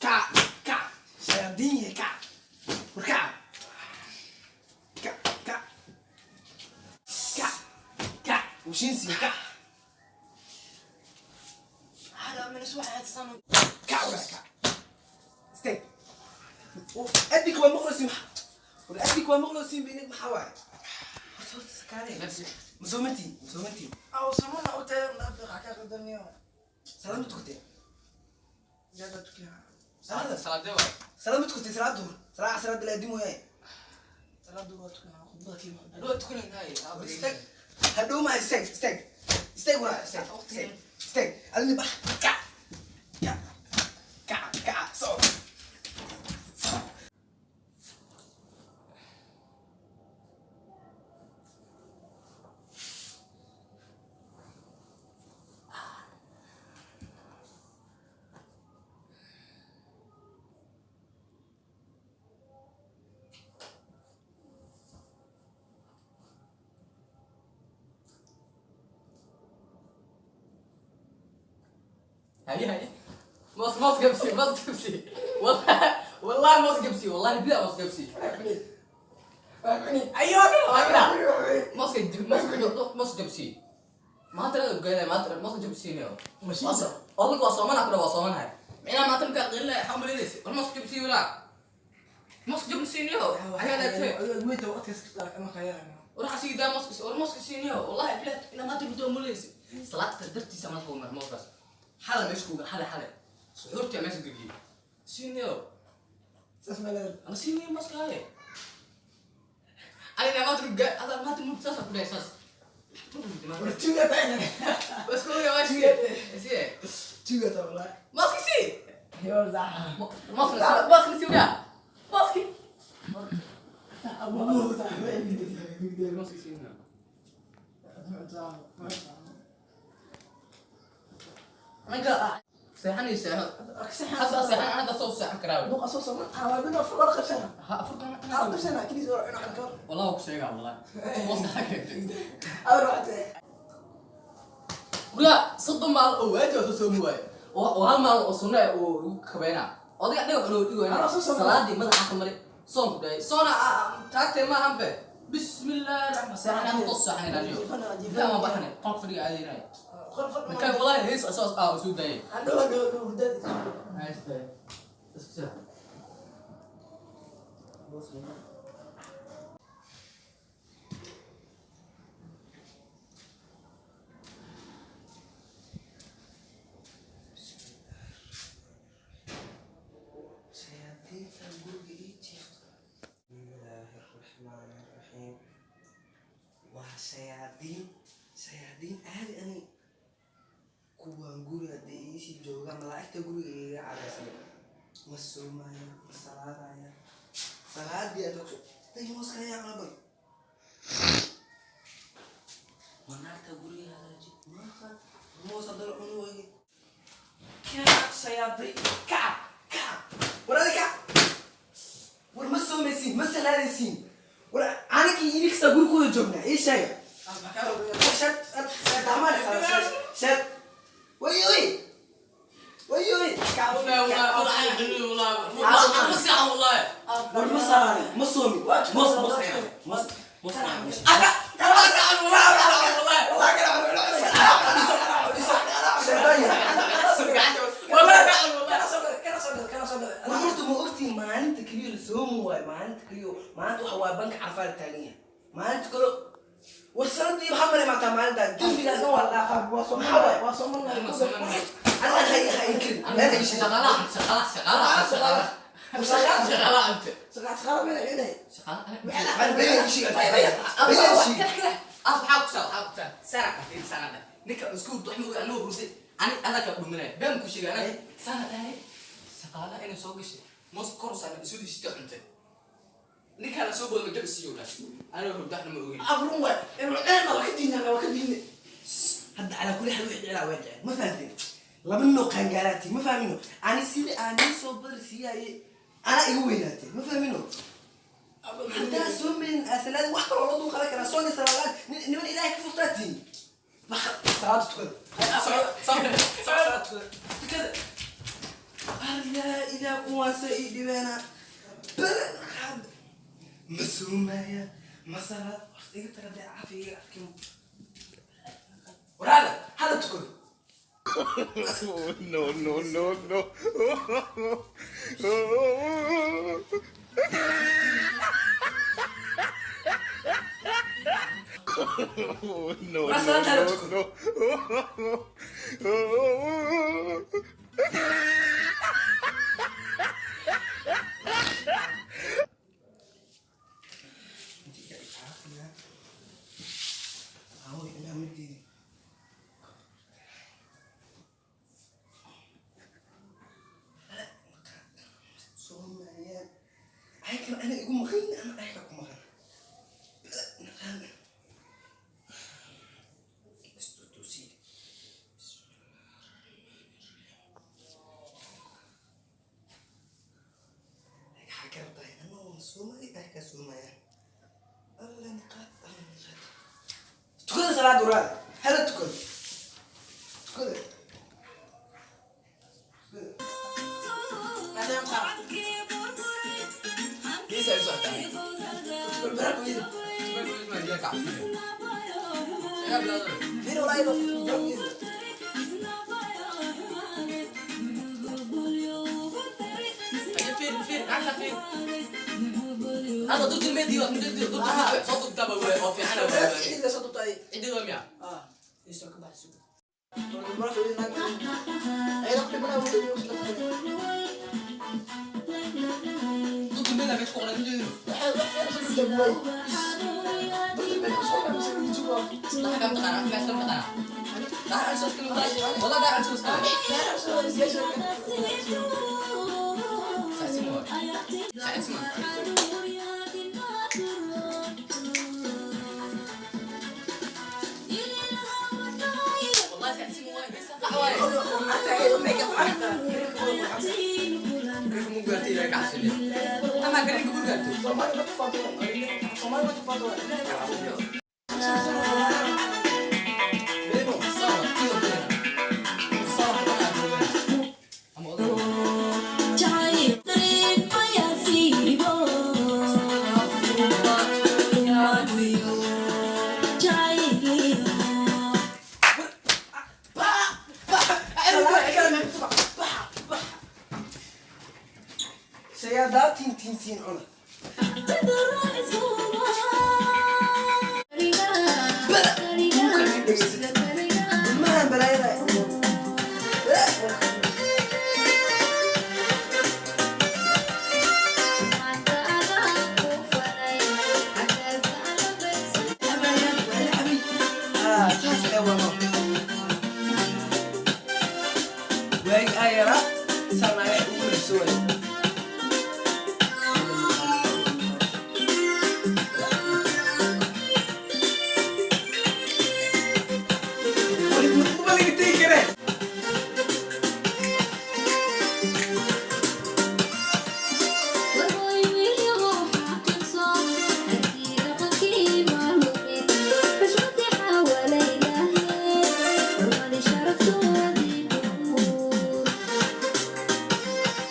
Kac, kac, shayaadiin, kac, war kac, kac, kac, kac, kac, washiinsi, kac. Kac, war kac, istaag. Adinka waa maqlaysiin, war adinka waa maqlaysiin binig. Maxaa waaye? Horta sakaare, masoomantiin, masoomantiin? Salaad ma tukatee? Salaada Salaadee waay? Salaad ma tukatay? Salaad duhur, salaad casar hadda la aadin mooyaane. Hadhow tukanaynaay. Istaag, hadhow ma. Istaag, istaag, istaag, waa istaag, istaag, istaag. Adina bax. Kac, kac, kac, kac, soco, soco. Haye, haye, moos, moos gabsi, moos gabsi, والله والله moos gabsi, والله بلا moos gabsi. ايوه mooska, moos, moos jabsi. Maanta la ogaanay, maanta moos jabsiinayo. Odaygu waa soomana kudha, waa soomanahay micnaha. Maanta markaa qiilina waxaa umalaynaysa war moos jabsi walaa moos jabsiinayo ayaa leetay. War waxaa sii daa mooska, war mooska siinayo. Wallahi bilah inaa maanta muddo umalaynaysa salaadka dartiisa. Maanta kugu mar mooskaas xala meesha kuga xale xale suxuurtii meesha geliyey siinayo. Ana siinayo mooska haye. Anina maanta ada maanta muddo saas ku dhahay saas. بس كل ماشي سي ماسكي سي ماسكي ماسكي سي ولا ماسكي ماسكي سي. Aniga seexan seexo, hasa seexan, anaga soo seexan karaa. Ha afurkan. Wallah waa ku sheegaa, wallah mooska xagga wala 30 maalin oo waajib soo soomi waayo oo hal maalin oo sunna ah oo igu kabeynaa odayga dhiga wuxuu dhigo. Anaa soo soomay. Salaadii madaxa ka maray, soonku dhahay soona taagtay ma ahan be. Bismillaah raxmaan seexan aan tos seexan ilaaliyo ila ma baxnay qolka fadhiga aadaynay marka wallahi hees asaas ah soo daayay. Isku seex. Shayaadiinta guriga ii jiifta. Bismillaahi raxmaani raxiim. Waa shayaadiin, shayaadiin aadi. Ani kuwaan guriga hadday iisii joogaan malaa'igta guriga igaga caraysan. Ma soomaya, ma salaadaya. Salaadii aad ogso day mooska ayaa cuna bal. Ma naagta guriga hagaaji maaha moos haddana cuni wayge. Kac, shayaadiin, kac, kac, war adi kac. War ma soomaysiin, ma salaadaysiin? War anigii inikasta guri kuwada joognaa, ii sheega. Shad, way way way way. War ma salaadin, ma soomin. Moos, moos, moos, moos. Waa banka Carfaad taagan yahay maalinta kale. War sanadii waxaa maray maataa maalintaa dembigaa dhan waa la dhaafaa. Waa soo Maxaa waay? waa soo marnay. Anaa hay hay inkirin meel hay sheegin. Shaqaalaha, shaqaalaha, shaqaalaha, shaqaalaha. Shaqaalaha. Shaqaalaha ante. Shaqaale meel inay. Shaqaalaha. Meel hay sheegin, meel hay sheegin. Ah, waxaa ku saa, waxaa ku saa. Sara ka fiir sanada. Ninka isku duxmo anoo hurday. Ani adaa ka dhuminay. Been ku sheegay anaga. Sana dhahay. Shaqaalaha inay soo gashay. Moos kor u saaran isu dhishta cuntay. Ninka la soo boodo jab siiyo dhahay. Aniga hurdaxna ma ogeyn. Abrun waay ee waa ka diinaa, waa ka diinay. Hadda calaa kulli xaal wixii dhicilaa way dhiceen, ma fahamteen? Laba ninoo qaangaaraati, ma fahmino? Ani sidii aan nin soo badar siiyaaye anaa iga weynaatay, ma fahmino? Haddaa soo meelin asalaadi wax kaloo la dul qaban karaa soon iyo salaad niman Ilaahay ka furtaatiin. Baxa, salaada tukada. Soco, soco. Salaada tukada, tukada. Aryaa ilaah, kuwaasa ii dhibeena badan hadda ma soomaya ma salaad. Horta iga taga dee, caafi iga arkin. Waraada hala tukado. No, no, no, no. No, War salaada hala tukado. no. Inta iga caafiya. Aaway cimaamadeedii? Soomayaan ayakana ana igu maqan ama ayaka ku maqan. Naqaan istutusi. Waxaa ka rabtaa anoo waan soomay, ayaka soomayaan. Alla niqaad, alla niqaad. Tukada salaada, waraada hala tukado, tukada, tukada. Gees ay u socotaa. Fir walaa ilo. Fiir, fiir, gacanta fiir. Hadda dudul meedii waa dudul dudul soo dugtaba wey oo fiican wey. Cidda soo dubtay. Cidii waa miya? Ah, isto ka baxso. Ayada ku dhibana wuu. Dudul meedaa meesha ku qoran dudul. Dhaxa kam taqaanaa? Gaas kam taqaanaa? Dhaxa aan soo iskala wada dhaxa aan soo iskala. Saacid ma waa? Saacid ma? Wallahi saacid ma waa? Gees qax waaye. Gaariga mu gaartay ilaahay ka cabsaniyo. Ama gaariga mu gaartay. Ilaahay ka cabsaniyo. Sawa, tiyo badan. Sawa, badan badan. Ama oday. Shayadaa tiin tiin tiin cuna. Bala muka dhegeysata ilmahan balaayada. Saas ee wano waagi aa yaraa saa naagaha ugu labso waay. Ma laga tegi karee.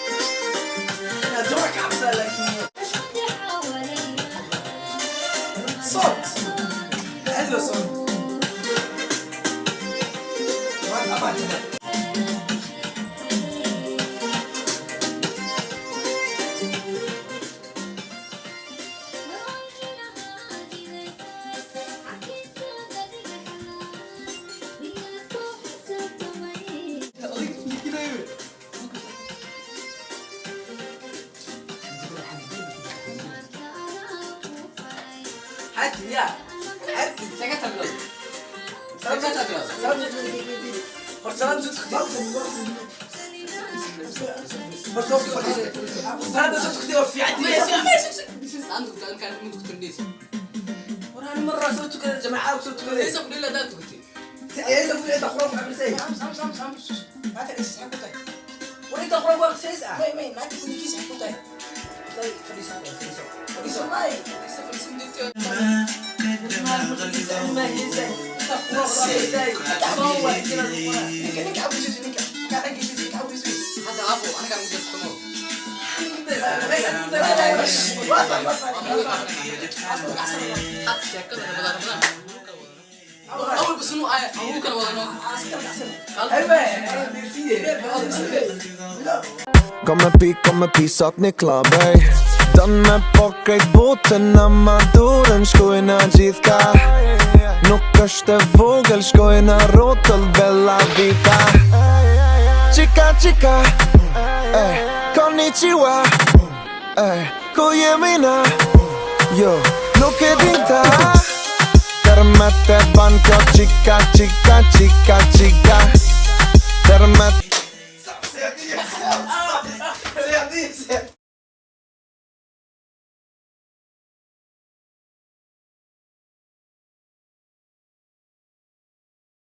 Inaad jawac ka cabsaa laakiin soon aad baa soon. Arkin yaa. Arkin. Sheekada bilow. Salaad Sheekada bilow. Hor salaad soo tukatay. Hor soo fadhiistay. Salaad soo tukatay waa fiican. Aan tukatay kan mid tukatay. War ani marra soo tukaday jamaaca soo tukaday. Laysa ku dhila daa tukatay. Ayayda ku inta quraan ku aqrisay. War inta quraan ku aqrisay ah. Fadhiiso fadhiiso. Fadhiiso. Laysa fadhiisan dintiyo. Ma heysay. Inta quraan ku aqrisay. Soo waa inta quraan. Hadda aabo anaga ugu jeestamo. Hadda sheekada badan badan. Awal basnu ay awu kala wadano. Come pi, come pisat një klub, ej. Dan me po krejt botën ama durën shkojna gjithka. Nuk është e vogël shkojna rotëll Bella Vita. Qika, qika, ej, konnichiwa, ej, ku jemi na? Jo, nuk e din ta. Tërmet e ban kjo qika, qika, qika, qika. Tërmet.